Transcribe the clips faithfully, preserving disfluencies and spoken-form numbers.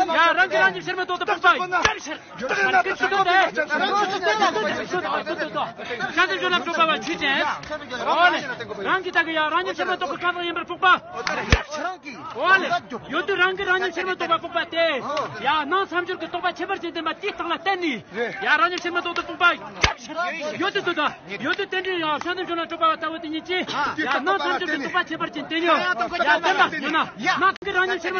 ཡ་རང་གི་རང་ཉིད་ཕྱིར་མི་ལྡོག་ཏུ་སྤོང་པ་ཡབ་ཕྱིར། ཤ་འདི་བཞོན་ལ་སྤྲོ་བ་བ་ཆོས་ཅན། ཨོ་ལེ། རང་གི་ད་གི་ཡ་རང་ཉིད་ཕྱིར་མི་ལྡོག་གི་གང་ཟག་ཡིན་པར་སྤོང་པ། ཨོ་ལེ། ཡོད་དུས་རང་གི་རང་ཉིད་ཕྱིར་མི་ལྡོག་པ་སྤོང་པ་སྟེ། ཡ་ནང་མཚམས་སྦྱོར་གྱི་རྟོག་པ་ཁྱད་པར་ཅན་བསྟན་པ་དེའི་རྟགས་ལ་བརྟེན་ནས། ཡ་རང་ཉིད་ཕྱིར་མི་ལྡོག་ཏུ་སྤོང་པ་ཡབ་ཕྱིར། ཡོད་དུས་དུ་ད། ཡོད་དུས་རྟེན་འབྲེལ་ཡང་ཤ་འདི་བཞོན་ལ་སྤྲོ་བ་བ་ལྟ་བུ་དེ་ཉིད་ཀྱིས། ཡ་ནང་མཚམས་སྦྱོར་གྱི་རྟོག་པ་ཁྱད་པར་ཅན་དེ་ཉིད། ཡ་བསྟན་པ་ཡོད་ན། ནང་གི་རང་ཉིད་ཕྱིར་མི་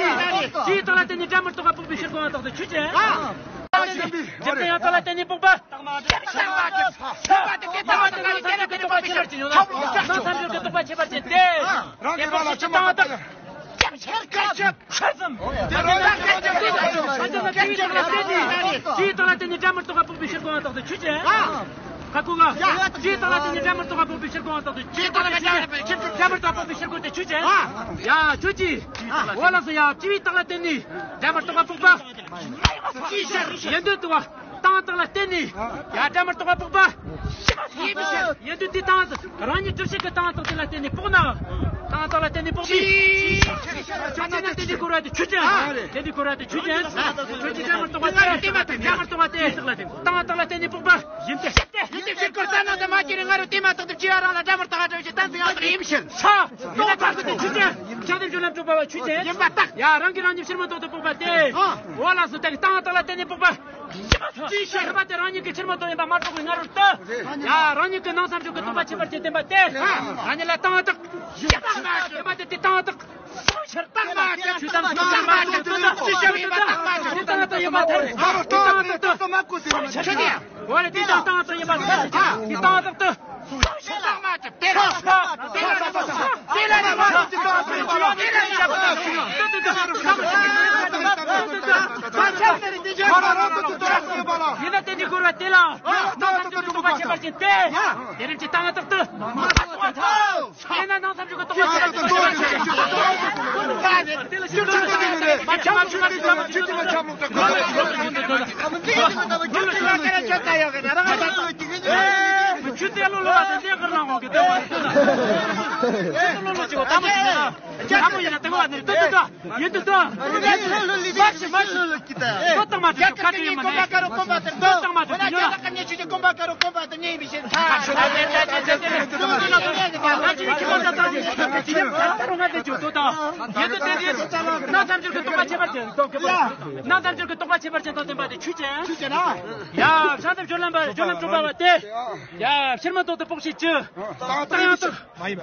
ནས། ཅི་ཡི་རྟགས་ལ་བརྟེན་ནས་དགྲ་མི་རྟག་པ་འཕགས་པའི་ཕྱིར་གང་བ་དག་ཏུ་ཆོས་ཅན། འཇིག་རྟེན་ཡང་དག་ལ་བརྟེན་ནས་འཕགས་པ། ཐ་མ་དེ་ནི་སངས་རྒྱས་ཀྱི་རྟོགས་པ་ཆེ་བར་བྱེད་ཡོད་ན། ནང་སངས་རྒྱས་ཀྱི་རྟོགས་པ་ཆེ་བར་བྱེད་དེ། རང་གི་རང་ལ་ཆ་མ་བཏགས། ཆ་ཙམ། དེ་ནི་ལ་བརྟེན་ནས་དེའི་རྟགས་ལ་བརྟེན་ནས་དགྲ་མི་རྟག་པ་འཕགས་པའི་ཕྱིར་གང་བ་དག་ཏུ་ཆོས་ཅན། ཁ་ཁུ་ག་ཅིའི་རྟགས་ལ་བརྟེན་ནས་དགྲ་མི་རྟག་པ་འཕགས་པའི་ཕྱིར་གང་བ་དག་ཏུ་ཆོས་ཅན། དགྲ་མི་རྟག་པ་འཕགས་པའི་ཕྱིར་གང་དེ་ཆོས་ཅན། ཡ་ཆོས་ཅན། འོ་ལགས་སོ། ཡ་ཅིའི་རྟགས་ལ་བརྟེན་ནས་དགྲ་མི་རྟག་པ་འཕགས་པ། ཡིན་དུས་དུ་བ། རྟགས་དག་ལ་བརྟེན་ནས། ཡ་དགྲ་མི་རྟག་པ་འཕགས་པ། ཡིན་དུས་དེའི་རྟགས་དག་རང་ཉིད་གྲུབ་ཕྱིར་གྱི་རྟགས་དག་དེ་ལ་བརྟེན་ནས་འཕགས་ན། རྟགས་དག་ལ་བརྟེན་ནས་འཕགས་པའི། ཆ་ཅན་ན་བརྟེན་ནས་གོ་ར་དེ་ཆོས་ཅན། བརྟེན་ནས་གོ་ར་དེ་ཆོས་ཅན། ཆོས་ཅན། དགྲ་མི་རྟག་པ་དེ། དགྲ་མི་རྟག་པ་དེ། རྟགས་དག་ལ་བརྟེན་ནས་འཕགས་པ། ཡིན་ཏེ། ཡིན་ཏེ་ཕྱིར་གོ་རྟགས་རྣམས་དུ་མ་སྐྱེས་ནས་སྔ་རོལ་དེ་མ་ཐག་ཏུ་སྐྱེ་བ་རང་ལ་དགྲ་མི་རྟག་པ་གྲུབ་ཕྱིར་གཏན་ཚིགས་ཡང་དག་ཡིན་ཕྱིར། ཡིན་ན་རྟགས་དག་དེ་ཆོས་ཅན། ཕྱག་འདེབས་སྦྱོར་ལམ་གྲུབ་པ་བ་ཆོས་ཅན། ཡིན་པ་རྟགས། ཡ་རང་གིས་རང་ཉིད་ཕྱིར་མི་ལྡོག་ཏུ་འཕགས་པ་སྟེ། འོ་ལགས་སོ། དེ་རྟགས་དག་ལ་བརྟེན་ནས་འཕགས་པ། ཅི་ཕྱིར་པ་དེ་རང་ཉིད་ཀྱི་ཕྱིར་མི་ལྡོག་ཡིན་པ་མ་རྟོགས་པའི་སྔ་རོལ་དུ། ཡ་རང་ཉིད་ཀྱི་ནང་སེམས་ཀྱི་རྟོག་པ་ཆད་པར་བྱེད་བསྟན་པ་སྟེ། རང་ཉིད་ལ་རྟགས་དག་ཡིན་པ་དེ་དེ་རྟགས་དག་ཕྱིར་རྟགས་མ་ཅན། ཆོས་དང་ཆོས་དང་མ་ཅན། དོན་དག་ཅི་བྱ་བའི་རྟགས་མ་ཅན། དེ་རྟགས་དག་ཡིན་པ་ཐལ། དེ་རྟགས་དག་ཏུ། ཆོས་དེ། འོ་རེད། དེ་རྟགས་དག་ཏུ་ཡིན་པ་ཐལ། དེ་རྟགས་དག་ཏུ། ཕྱིར་རྟགས་མ་ཅན། དེ་ལ་དེ་ལ་དེ་ལ་དེ་ལ་དེ་ལ་ཡིན་ན་དེ་འདི་སྐོར་བ་དེ་ལ། ཡིན་ན་དེ་འདི་སྐོར་བ་དེ་ལ། དེ་རིམ་གྱི་རྟགས་དག་ཏུ། དེ་རིམ་གྱི་རྟགས་དག་ཏུ། དེ་ན་ནང་སེམས་ཀྱི་རྟོག་པ་ཆད་པར་བྱེད། དེ་ལ་ཆོས་དང་ཆོས་དང་མ་ཆགས་མ་ཆགས་མ་ཆགས་མ་ཆགས། ཆོས་དེ་ལོ་ལོ་བ་དེ་ལས་ཀར་ལངས་འོང་གི་དེ་བ། ཆོས་དེ་ལོ་ལོ་ཅིག་བ་དམ་པོ་ཞིག་ན། ཡ་དམ་པོ་ཡིན་ན་དེ་བ་ནི་ཏོ་ཏོ་ཏོ། ཡིན་དུ་དུ། མ་ཤི་མ་ཤི། ལོ་ལོ་ཀི་ད། ལོ་དང་མ་ཐུག་ཁ་དྲི་མ་ནས། ལོ་དང་མ་ཐུག་ཉོ་ན། ཁ་ཉེ་ཆུ་ཀོམ་པ་ཀ་རོ་ཀོམ་པ་དང་ཉེ་བི་ཤེས་ཐ། ཆུ་ད་དེ་དེ་དེ་དེ་དེ་དེ་དེ་ང་ཅི་ཁྱི་མ་ད་ད་ཅི་ཁྱི་མ་ད་རུང་ང་དེ་ཅུ་དོ་ད། ཡིན་དུ་དེ་དེ་ན་ཐམས་ཅད་ཀྱི་རྟོག་པ་ཆད་པར་བྱེད་དོ་གི་པ། ན་ཐམས་ཅད་ཀྱི་རྟོག་པ་ཆད་པར་བྱེད་དོ་བསྟན་པ་དེ་ཆོས་ཅན། ཆོས་ཅན་ན། ཡ་ཕྱག་འདེབས་སྦྱོར་ལམ་པ་སྦྱོར་ལམ་གྲུབ་པ་བ་སྟེ། ཡ་ཕྱིར་མི་ལྡོག་ཏུ་འཕགས་ཤིང་བཅུ། རྟགས་ཡང་དག་མ་ཡིན་པ།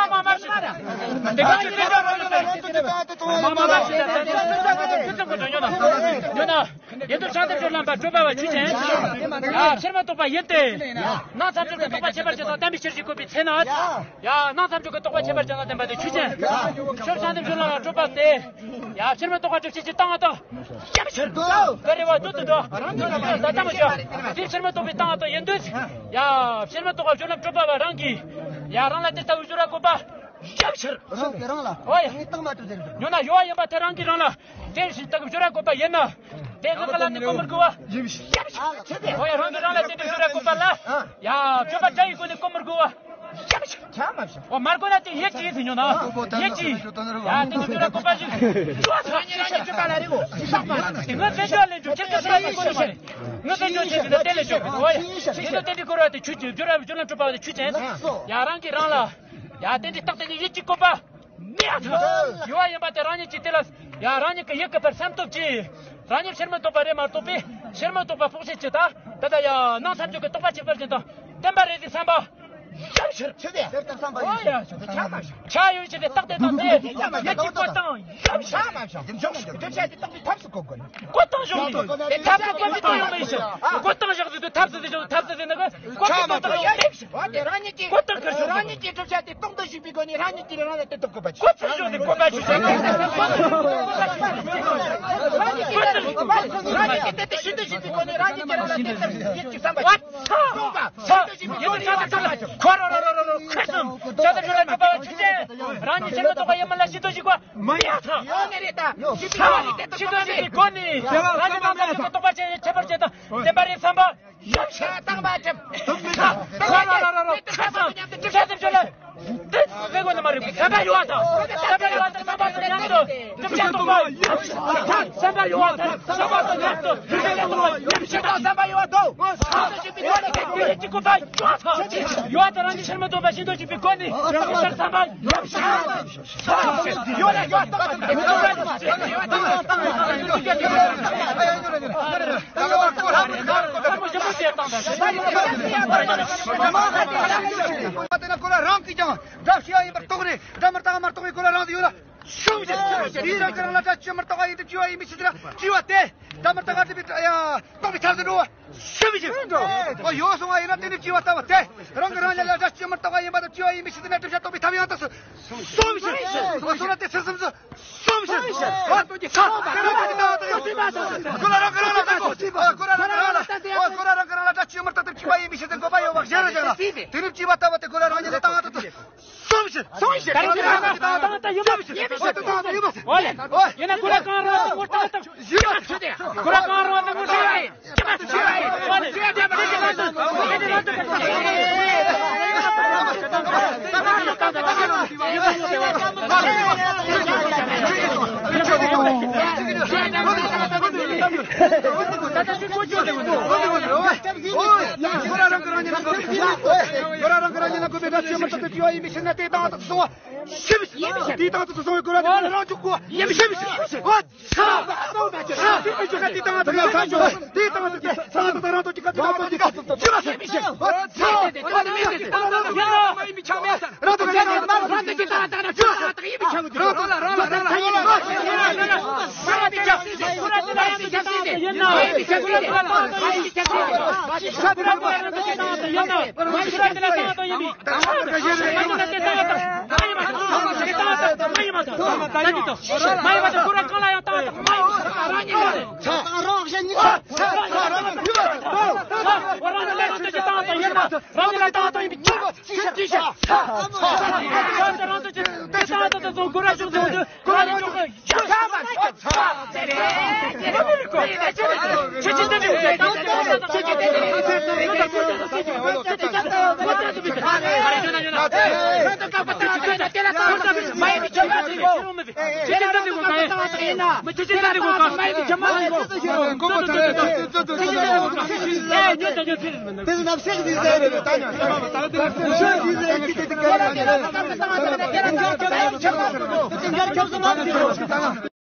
མ་མ་མ་ཤི། དེ་ག་ཅི་དེ་ག་མ་མ་མ་ཤི། ཁྱོད་ཚོ་གོ་ཉོ་ན་ཉོ་ན། ཡིན་དུ་ཕྱག་འདེབས་ཞུ་ལམ་པ་སྤྲོ་པ་བ་ཆུ་ཆེན། ཡ་ཕྱིར་མི་ལྡོག་པ་ཡིན་ཏེ། ནང་ཚབ་ཆོས་ཀྱི་རྟོགས་པ་ཁྱད་པར་ཅན་དང་བསྟན་པའི་ཕྱིར་ཞིག་བཀོད་པའི་ཚེ་ན། ཡ་ནང་ཚབ་ཆོས་ཀྱི་རྟོགས་པ་ཁྱད་པར་ཅན་དང་ལྡན་པ་དེ་ཆུ་ཆེན། ཕྱིར་ཕྱག་འདེབས་ཞུ་ལམ་པ་སྤྲོ་པ་སྟེ། ཡ་ཕྱིར་མི་ལྡོག་པ་སྒྲུབ་བྱེད་ཀྱི་སྟེང་ང་དང་། ཡ་ཕྱིར་ལྡོག་ག་རེ་བ་སྡུག་ཏུ་འགྲོ། ད་ལྟ་མ་བྱ། དེ་ཕྱིར་མི་ལྡོག་པའི་སྟེང་ང་དང་ཡིན་དུས། ཡ་ཕྱིར་མི་ལྡོག་པ་ཞུ་ལམ་སྤྲོ་པ་བ་རང་གིས། ཡ། རང་ལ་དེ་ལྟ་བུ་བཟོ་ར་དགོས་པ་ཡོད་ཕྱིར། རང་གིས་རང་ལ། ཨོ་ཡ། ངས་རྟགས་མ་སྤྲོད་ཟེར་གི་འདུག་ཉོ་ན་ཡོད་ཡིན་པ་དེ་རང་གིས་རང་ལ་དེ་བཞིན་ལྟ་བུ་བཟོ་ར་དགོས་པ་ཡིན་ན། དེ་ང་ག་ལ་ནི་གོ་མི་དགོས་པ་ཡིན་ཕྱིར། ཨོ་ཡ། རང་གིས་རང་ལ་དེ་འདྲ་བཟོ་ར་དགོས་པ་ལ། ཡ། སྤྱོད་པ་འདྲ་ཡི་སྒོ་ནས་གོ་མི་དགོས་པ་ཡོད་ཕྱིར། ཆ་མ་བྱུང་། ཨོ། མར་གོ་ན་དེ་ཡེ་ཅི་ཡིན་ཟེར་ཉོ་ན་ཡེ་ཅི། ཡ། དེ་ནི་བཟོ་ར་དགོས་པ་ཞིག་ཡོད་ཕྱིར། ངས་དཔེ་འཇོག་ལེན་རྒྱུ་ཁྱེད་ཚོ་ཚོ་ཡི་གོ་ནི་མ་རེད། ངས་དཔེ་འཇོག་བྱས་ཏེ་དེ་ལས་ཆོག་གི། ཨོ་ཡ། ཁྱེད་ཚོ་དེ་འདྲའི་གོ་ར་དེ་ཆུ་ཆུ་བསྒྱུར་ར་བསྒྱུར་ལམ་གྲུབ་པ་དེ་ཆུ་ཆེན། ཡ། རང་གིས་རང་ལ། ཡ། དེ་འདྲའི་རྟགས་དེ་ནི་ཡིད་ཀྱི་བཀོད་པ་མེད་ཡ་ཐག་ཡོད་ཡིན་པ་དེ་རང་ཉིད་ཀྱིས་དེ་ལ། ཡ། རང་ཉིད་ཀྱི་ཡིད་ཀྱི་བར་སེམས་སྟོབས་ཀྱིས་རང་ཉིད་ཕྱིར་མི་ལྡོག་པ་རེད་མ་གཏོགས་པས་ཕྱིར་མི་ལྡོག་པ་དཔོག་བྱེད་ཀྱི་ད་ད་ལྟ་ཡ་ནང་ཚར་གཅིག་གི་རྟོག་པ་ཆད་པར་བྱེད་དང་བརྟན་པ་རེད་ཟེར་བསམ་པ། ཡོད་ཕྱིར། ཆོས་དེ། དེ་ལྟར་བསམ་པ་ཡོད་ཕྱིར། ཆ་མ་བྱུང་། ཆ་ཡོད་ཕྱིར་དེ་རྟགས་དེ་དང་དེ་ཡིད་ཀྱི་བཀོད་སྟངས་ཡོད་ཕྱིར། ཆ་མ་བྱུང་། སྒྲུབ་བྱ་དེ་རྟགས་དེ་ཐབས་སུ་བཀོད་དགོས། བཀོད་སྟངས་བྱུང་མེད། དེ་ཐབས་སུ་བཀོད་པའི་སྟངས་ཡོང་མེད་ཕྱིར། བཀོད་སྟངས་བཞག་ཟེར་དུས་ཐབས་སུ་ཟེར་ཞིང་ཐབས་སུ་ཟེར་ན་གི་བཀོད་པའི་སྟངས་དེ་ཡོང་མེད་ཕྱིར། བཀོད་སྟངས་ག་རེ་བྱུང་མེད། རང་ཉིད་ཀྱིས་སྒྲུབ་བྱ་དེ་སྟོང་དུ་ཞིག་པའི་སྒོ་ནས་རང་ཉིད་ཀྱིས་རང་ལ་དེ་ཐོབ་དགོས་པ་ཞིག་བཀོད་སྟངས་བྱུང་ནས་བཀོད་པ་ཞིག་བྱས། རང་ཉིད་ཀྱིས་དེ་དེ་ཤིན་ཏུ་ཞིག་པའི་སྒོ་ནས་རང་ཉིད་ཀྱིས་རང་ལ་དེ་ཐོབ་ཀྱི་བསམ་པ་ཞིག་ཡིད་ཀྱི་བསམ་པ་ཞིག་ཁོ་རོ་རོ་རོ་རོ་ཁོ་གསུམ། ཆ་དང་ཆུ་ལ་གྲུབ་པ་ཆུ་ཆེན། རང་ཉིད་ཕྱིར་མི་ལྡོག་པ་ཡིན་མིན་ལ་ཤིན་ཏུ་ཞིག་པ་མི་ཡོད་ཐག་ཡོད་ནི་རེད་ད། ཤིན་ཏུ་ཞིག་པའི་སྒོ་ནས་རང་ཉིད་རང་ལ་དེ་ཐོབ་པ་ཆེ་ཁྱད་པར་ཆེ་དང་བདེན་པ་རེད་བསམ་པ། ཡབ་ཤ་རྟགས་མ་གྲུབ། ཁོ་ར་ར་ར་ར་ཁ་སང་ཁྲ་ཚིམ་ཆོ་ལ་དེ་བཟོས་དགོས་ནི་མ་རེད། བསམ་པ་ཡོད་བ་དང་བསམ་པ་ཡོད་བ་དང་བསམ་པ་དང་མཉམ་དུ་སྒྲུབ་བྱ་རྟོགས་པ། བསམ་པ་ཡོད་བ་དང་བསམ་པ་དང་མཉམ་དུ་སྒྲུབ་བྱ་རྟོགས་པ། ཡབ་ཤ་དང་བསམ་པ་ཡོད་བ་དང་ཡིད་ཀྱི་བཀོད་པ་ཡོད་བ་དང་ཡོད་བ་དང་རང་གི་ཕྱིར་མི་ལྡོག་པ་ཤིན་ཏུ་ཞིག་པའི་སྒོ་ནས་ཡབ་ཤ་བསམ་པ་ཡོད་ལ་ཡོད་བཏང་བ་ཡོད་བཏང་བ་ཡོད་བཏང་བ། ཁོ་རང་གིས་ཀྱང་སྒྲ་ཤེས་པ་ཡིན་པར་རྟོགས་རེད། སྒྲ་མི་རྟག་པ་མ་རྟོགས་པའི་ཁོ་རང་རང་དུ་ཡོད་ལ་ཤུགས་ཆེ། དེའི་རང་གི་རང་ལ་སྒྲ་ཅི་མི་རྟག་པ་ཡིན་དུ་བཅོས་པ་ཡིན་པའི་ཕྱིར་དེ་ལ་བཅོས་པ་དེ་སྒྲ་མི་རྟག་པ་སྒྲུབ་པའི་རྟོགས་པའི་ཐབས་སུ་འགྲོ་བ་ཤུགས་ཆེ། ཨོ་ཡོད་སོང་བ་ཡིན་ན་དེ་ནི་བཅོས་པ་ལྟ་བུ་སྟེ། རང་གི་རང་ཉིད་ལ་སྒྲ་ཅི་མི་རྟག་པ་ཡིན་པ་དང་བཅོས་པ་ཡིན་པའི་ཕྱིར་དེ་ལ་བསྒྲུབ་བྱ་རྟོགས་པའི་ཐབས་ཡང་དག་སུ་སོང་ཞིང་། ཨོ་སོང་ན་དེ་ཚུལ་གསུམ་སུ། སོང་ཞིང་། ཨོ་ཏོ་ཅི་ཁ། ཁོ་ར་རང་གི་རང་ལ་ལྟ་དགོས། ཁོ་ར་རང་གི་རང་ལ་ལྟ་དགོས། ཁོ་ར་རང་གི་རང་ལ་སྒྲ་ཅི་མི་རྟག་པ་དང་བཅོས་པ་ཡིན་པའི་ཕྱིར་དེ་འགོད་པ་ཡོད་པ་གཞིར་བཞག་ན། དེ་ནི་བཅོས་པ་ལྟ་བུ་སྟེ་ཁོ་ར་རང་ཉིད་ལ་ལྟ་བ་དེ་སོང་ཞིང་། སོང་ཞིང་། ག་རེ་ཟེར་ན་ད་ད་ཡོད་པ་ཡོད་པ་ཡོད་པ། ཨོ་ལེ། ཡིན་ན་ཁོ་ར་གང་རང་ལ་ངོ་ལྟ་དང་། ཁོ་ར་གང་རང་ལ་ངོ་ལྟ་དང་།